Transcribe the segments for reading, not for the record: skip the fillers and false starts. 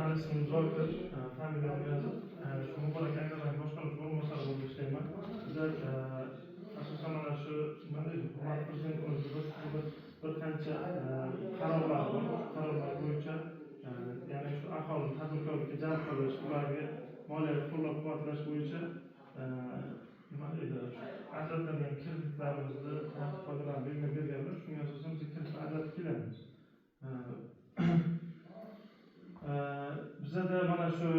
Mani ismim Zokir, familiyam Niyozov. Shu Muborak Agrobank boshqaruvchi o'rinbosari bo'lib ishlayman. Bizlar asosan mana shu, nima deydi, hurmatli Prezidentimiz bir qancha qarorlar bor. Shu qarorlar bo'yicha, ya'ni shu aholini tadbirkorlikka jalb qilish, ularga moliyaviy qo'llab-quvvatlash bo'yicha, nima deydi, ajratilgan kreditlarimizni tartib qoidalarini belgilab berganlar. Shunga asosan biz kredit ajratib kelamiz. Bizada mana shu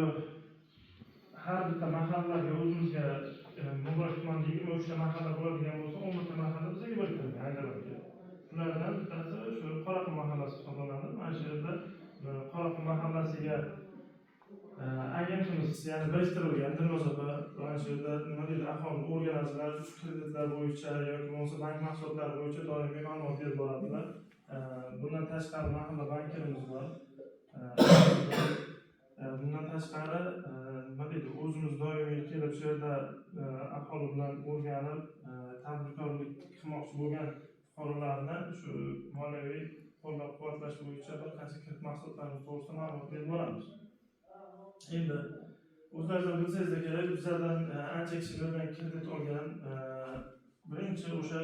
har bitta mahallaga o'zimizga, Muborak tumanida 23 ta mahalla bo'ladigan bo'lsa, 11 ta mahalla bizga biriktirilgan Agrobankka. Shulardan bittasi shu Qoraqum mahallasi hisoblanadi. Mana shu yerda Qoraqum mahallasiga agentimiz, ya'ni biriktirilgan Dilnoz opa mana shu yerda, nima deydi, aholini o'rganadilar, shu kreditlar bo'yicha yoki bo'lmasa bank mahsulotlari bo'yicha doimiy ma'lumot berib boradilar. Bundan tashqari mahalla bankirimiz bor. Bundan tashqari, nima deydi, o'zimiz doimiy kelib shu yerda aholi bilan o'rganib, tadbirkorlik qilmoqchi bo'lgan fuqarolarni shu moliyaviy qo'llab quvvatlash bo'yicha bir qancha kredit mahsulotlarimiz to'g'risida ma'lumot berib boramiz. Endi o'zlaringiz ham bilsangizlar kerak, bizlardan ancha kishi bu yerdan kredit olgan. Birinchi o'sha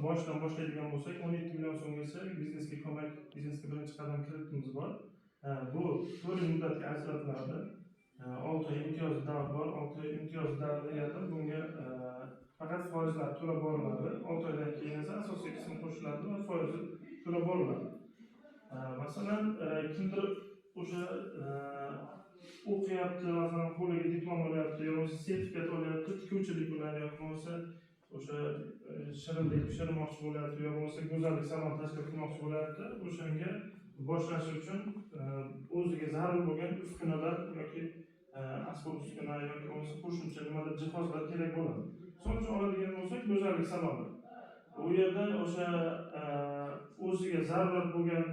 boshidan boshlaydigan bo'lsak, 17 million so'mgacha biznesga ko'mak, biznesga birinchi qadam kreditimiz bor. Bu 4 yil muddatga ajratiladi. 6 oy imtiyozli davr bor. 6 oy imtiyozli davr degani bunga faqat foizlar to'lab boriladi. 6 oydan keyin esa asosiy qismi qo'shiladi va foizi to'lab boriladi. Masalan, kimdir o'sha o'qiyapti, masalan, qo'liga diplom olyapti yo bo'lmasa sertifikat olyapti, tikuvchilik bilan yoki bo'lmasa o'sha shirinlik pishirmoqchi bo'lyapti yo bo'lmasa go'zallik saloni tashkil qilmoqchi bo'lyapti. O'shanga boshlash uchun o'ziga zarur bo'lgan uskunalar yoki asbob uskuna yoki bo'lmasa qo'shimcha nimadir jihozlar kerak bo'ladi. Misol uchun oladigan bo'lsak, go'zallik saloni. U yerda o'sha o'ziga zarurat bo'lgan,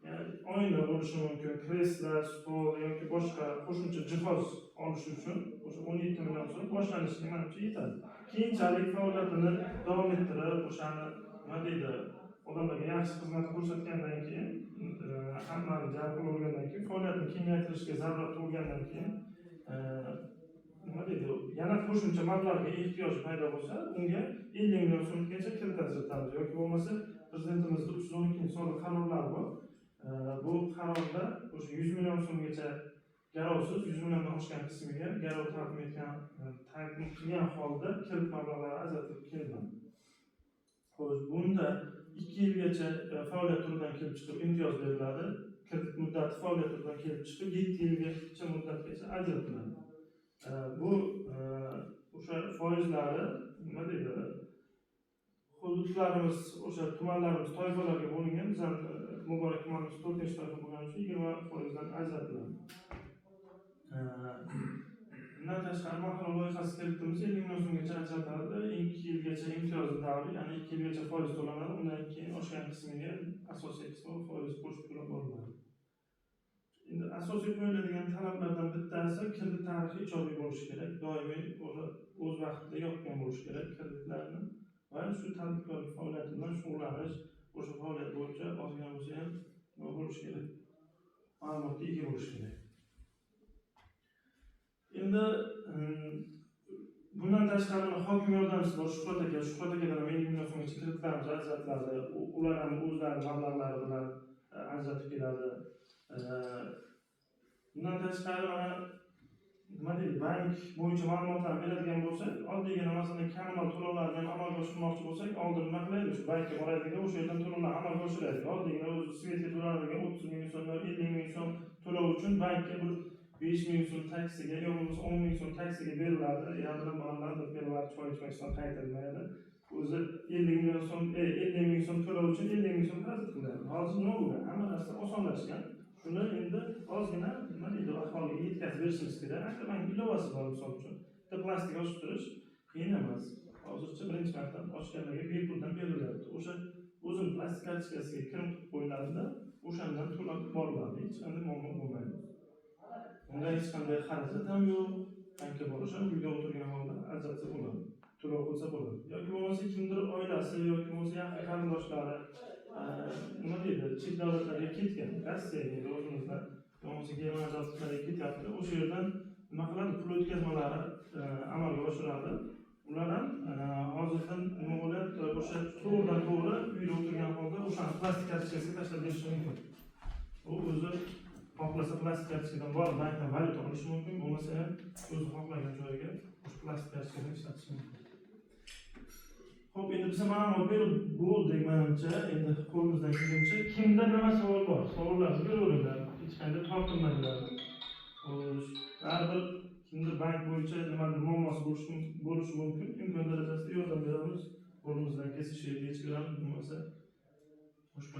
ya'ni oyna bo'lishi mumkin, kreslo, stol yoki boshqa qo'shimcha jihoz olish uchun o'sha 17 million so'm boshlanishiga, manimcha, yetadi. Keyinchalik faoliyatini davom ettirib, o'shani, nima deydi, odamlarga yaxshi xizmat ko'rsatgandan keyin, hammani jalb qilib olgandan keyin, faoliyatini kengaytirishga zarurat tug'ilgandan keyin, nima deydi, yana qo'shimcha mablag'ga ehtiyoj paydo bo'lsa, unga 50 million so'mgacha kredit ajratamiz yoki bo'lmasa Prezidentimizni 312-sonli qarorlari bor. Bu qarorda o'sha 100 million so'mgacha garovsiz, 100 milliondan oshgan qismiga garov taqdim etgan, taqdim qilgan holda kredit mablag'lari ajratilib kelinadi. Xo'sh, bunda 2 yilgacha faoliyat turidan kelib chiqib imtiyoz beriladi. Kredit muddati faoliyat turidan kelib chiqib 7 yilgacha muddatgacha ajratiladi. Bu o'sha foizlari, nima deydi, hududlarimiz, o'sha tumanlarimiz toifalarga bo'lingan. Bizani Muborak tumanimiz to'rtinchi toifa bo'lgani uchun 20 foizdan ajratiladi. Bundan tashqari mahalla loyihasi kiritimiz 50 million so'mgacha ajratiladi. 2 yilgacha imtiyozli davri, ya'ni 2 yilgacha foiz to'lanadi. Undan keyin oshgan qismiga asosiy qismi foiz qo'shib to'lab boriladi. Endi asosiy qo'yiladigan talablardan bittasi kredit tarixi ijobiy bo'lishi kerak. Doimiy o'sha o'z vaqtida yopgan bo'lishi kerak kreditlarni va shu tadbirkorlik faoliyati bilan shug'ullanish, o'sha faoliyat bo'yicha ozgina bo'lsa ham nima bo'lishi kerak? Ma'lumotga ega bo'lishi kerak. Endi bundan tashqari mana hokim yordamchisi bor, Shuhrat aka. Shuhrat akadan ham 50 million so'mgacha kreditlarimiz ajratiladi. Ular ham o'zlari mablag'lari bilan ajratib keladi. Bundan tashqari mana, nima deydi, bank bo'yicha ma'lumotlarni beradigan bo'lsak, oddiygina, masalan, kommunal to'lovlarni ham amalga oshirmoqchi bo'lsak, oldin nima qilaylik? Shu bankka boraylik, o'sha yerdan to'lovlarni amalga oshiraylik. Oddiygina o'zi свет ga to'lanadigan 30 ming so'm yo 50 ming so'm to'lov uchun bankka bir 5 ming so'm taksiga yo bo'lmasa 10 ming so'm taksiga beriladi, yaldirab boriladi, beriladi, choy ichmasdan qaytarilmaydi. O'zi 50 million so'm, 50 ming so'm to'lov uchun 50 ming so'm xarajat qilinadi. Hozir nima bo'lgan? Hamma narsa osonlashgan. Shuni endi ozgina, nima deydi, aholiga yetkazib berishimiz kerak. Agrobank ilovasi bor, misol uchun. Bitta plastik ochib turish qiyin emas. Hozircha birinchi marta ochganlarga bepuldan berilyapti. O'sha o'zini plastik kartochkasiga kirim qilib qo'yiladida, o'shandan to'lab boriladi. Hech qanday muammo bo'lmaydi. Unda hech qanday xarajat ham yo'q. Bankka borish ham, uyda o'tirgan holda ajratsa bo'ladi. To'lov qilsa bo'ladi. Yoki bo'lmasa kimdir oilasi yoki bo'lmasa yaqin qarindoshlari, nima deydi, chet davlatlarga ketgan, Rossiyaga, o'zimizda bo'lmasa Germaniya. ketyapti. O'sha yerdan nima qiladi? Pul o'tkazmalari amalga oshiradi. Ular ham hozirdan nima bo'lyapti? O'sha to'g'ridan to'g'ri uyda o'tirgan holda o'shani plastik kartochkasiga tashlab berishi mumkin. U o'zi xohlasa plastik kartochkadan borib bankdan valyuta olishi mumkin, bo'lmasa ham o'zi xohlagan joyiga o'sha plastik kartochkani ishlatishi mumkin. Xo'p, endi biz ma'lumot berib bo'ldik menimcha. Endi qo'limizdan kelgancha kimda nima savol bor? Savollarni beraveringlar. Hech qanday tortinmanglar. Xo'sh, baribir kimdir bank bo'yicha nimadir muammosi bo'lishi mumkin. Imkon darajasida yordam beramiz. Qo'limizdan kelsa shu yerga yetib beramiz, bo'lmasa boshqa.